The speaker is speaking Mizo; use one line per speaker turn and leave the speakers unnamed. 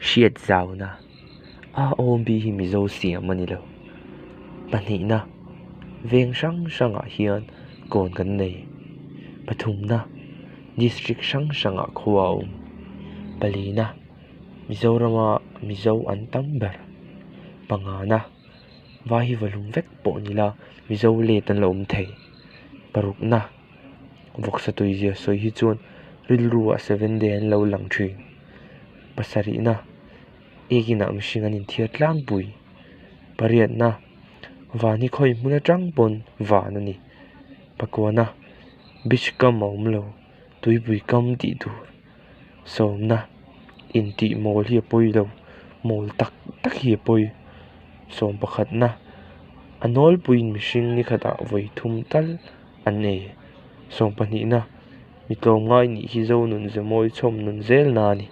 Hriat zauna, AOB hi Mizo siam a ni lo. Pahnihna, Veng hrang hrangah hian kawn kan nei. Pathumna, District hrang hrangah khua a awm. Palina, Mizorama Mizo an tam ber. Pangana, Vai hi vawhlum vek pawh ni la Mizo let an la awm thei. Parukna, Vawksa tuizia sawi hi chuan rilruah Seven Day an lo lang thin. Pasarihna, Ekinah mihring an inthiar tlangpui. Pariatna, Van hi khawi hmun atang pawn van a ni. Pakuana, Beach kam a awm lo, tuipui kam tih tur. Sawmna, Intih mawl hi a pawi lo, mawl tak tak hi a pawi. Sawm pakhatna, A nawlpuiin mihring ni khatah vawi thum tal an ei. Sawm pahnihna, Mi tlawmngai nih hi Zonun ze mawi chhawm nun zel na a ni.